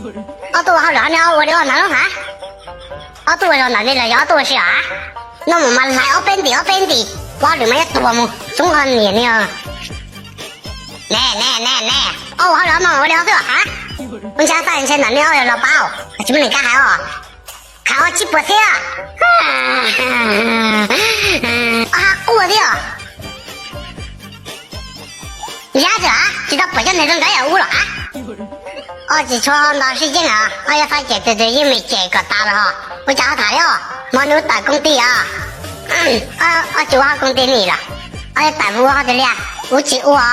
Ob tug ua hauj lwm ne, ob ua li ob ntawd lub hav. Ob tug ua li ntawd ne los yog ob tug ua si os? Noj mus mas hlais ob peb ntim ob peb ntim, ob lwm mas yuav tuag mus xoob niam ni. Ne ne ne ne, ob ua hauj lwm mas ua li ob tug hav. Ua ntshe xaj ntshe ntawm ne ob los pab, tsis muaj neeg kab hais os. Khav ua tsis puas thiab. Ob hab quaj thiab. Yab tsis tau pom cov neeg rau nkawd yam ub los hav. Ob tsis tshua nto sib ceeb os, ob yuav fab cem tus twg yeej me cem kom tas los ho. Ua cas ho tham li os, hmo no ub tawm koom ti os. Ob tsis ua hauj koom ti ni los, ob yuav tawm mus ua hauj twg li? Ub tsis ua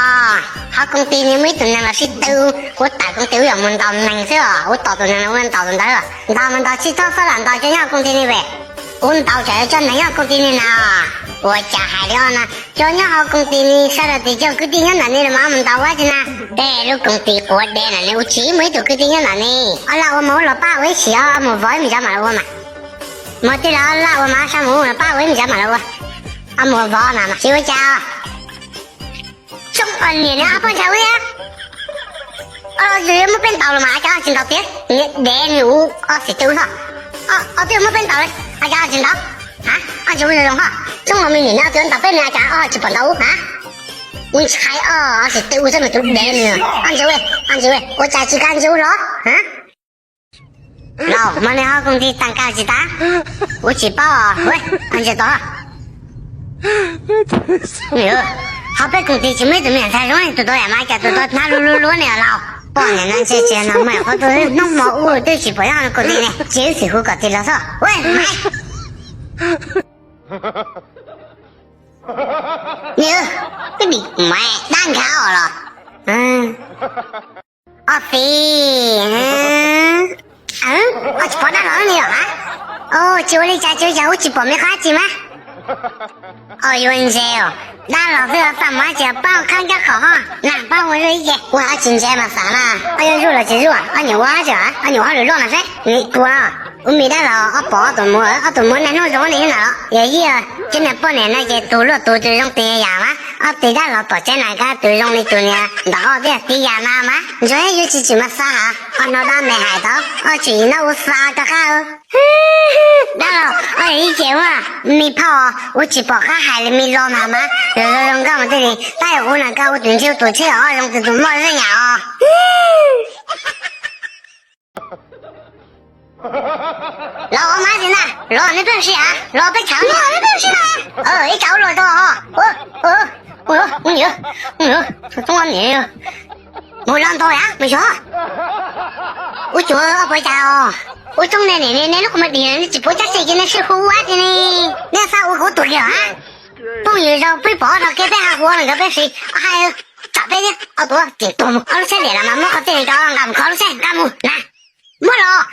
hauj koom ti ni, muaj ib tug neeg los sib tw, ub tawm koom ti ub yuav mus ntaus neeg xwb os, ub tos tus neeg los ua ntaus tus ntawd. Ntaus mas ntaus tsis txhob lam ntaus cov nyob hauj koom ti ni pem. Ub ntaus tsam cov neeg nyob hauj koom ti ni na. Ua cas hais li os na, cov nyob hauj koom ti ni sawv daws twb cov kwv tij nyob ntawm ni los mas mus ntaus ua tsi na. Tej lub koom ti quav dev ntawm ni ub tsis muaj ib tug kwv tij nyob ntawm ni. Ob laj ua mas ub los pab ua ib sim os, mus vov ib me cov mam los ua mas. Mus tij laug, laj ua mas sab mus ub los pab ua ib me cov mam los ua. Ob mus vov mas mas tsis ua cas. Tsoob niam ni, ob poj ntxhais ub thiab. Ob tug muab peb ntaus los mas cov tsis ntaus tiag, niag dev nws ub ob xim twb ub txhob. Ob tug muab peb ntaus los cov tsis ntaus. Ha, ob ntsis ub zoo zoo ho. Tsoob me niam ni, ob tug ntaus peb nws cas ob tsis pom ntaus ub ha. Ub ntshai ob xim twb ub txhob, nws tus dev nws. Ob ntsis ub, ob ntsis ub, ua cas tsis kab ntsis ub los ha. Los mas nws hauj koom ti tag kawg tsis tas, kuv tsis paub. Ntsia tod, ho peb koom ti tsis muaj ib tug me nyuam ntxhais zoo li tus tod, yam mas cas tus tod hnab lub lub luab ne laus. Poj niam no ntshe tsis no muaj qhov twg, hnub hmo ub twb tsis pom nyob koom ti ne, tsis wb txwm hu kom ti los xwb. Ua, nws, koj dim mas dab nkhav os los. Ob txiv, koj tsis pom dab laug ni los ha? Tsis ua li cas, tsis ua cas, kuv tsis pom me qab tsi mas. Koj yuav ntse os, dab laug twb txaj muag tsis pab qhab ncaj qhov ho, na pab ua zuj ib ce. Ua ob tsis ntse mas xav na, koj yuav zuj los tsis zuj, koj nyuam ua tsi, koj nyuam ua hauj lwm luaj mas seb nws tua. Ua me dab laug, ob pom ob tug muam, ob tug muam niaj hnub zoo li na, yog yij, cov niag poj niam no ces tus luaj tus twg zoo tus yam mas, ob tug dab laug tom tsev na kab tus zoo li tus niag ntawm ob tij yam na mas, ntsuag yuav tsis tsim mas xav ha, ob hnub dab me hais tau, ob tsis yim no ua xav rov qab. Dab laug, ob yam ib ce ua, me phauj, kuv tsis pom qab hais li me los mas mas, zoo zoo nkauj mas tej li, tab yog kuv na koj ua tus ntxhiab tus tsheb os, zoo tus tus moj zeej yam os. Los ua mab tsis na, los neb peb ua si a, los peb tshav los neb peb ua si na. Ib tsam ua los tau ho. Mus los ntau yam mus xyov. Ua cuav ob puas cas os. Ua tsooj ne, ne lub qhov muag dim ne tsis pub cab xim ces neb sib hu ua dab tsi ne. Neb xav ua kuv tuag kiag los a. Phooj ywg zoo peb pom no kev peb ha hu no nkawd peb siv hais tsam peb thiab ob tuav tseem tuag mus ob lub tsheb liam los mas muab qhov txij rau nqa mus kho lub tsheb nqa mus na. Muab los.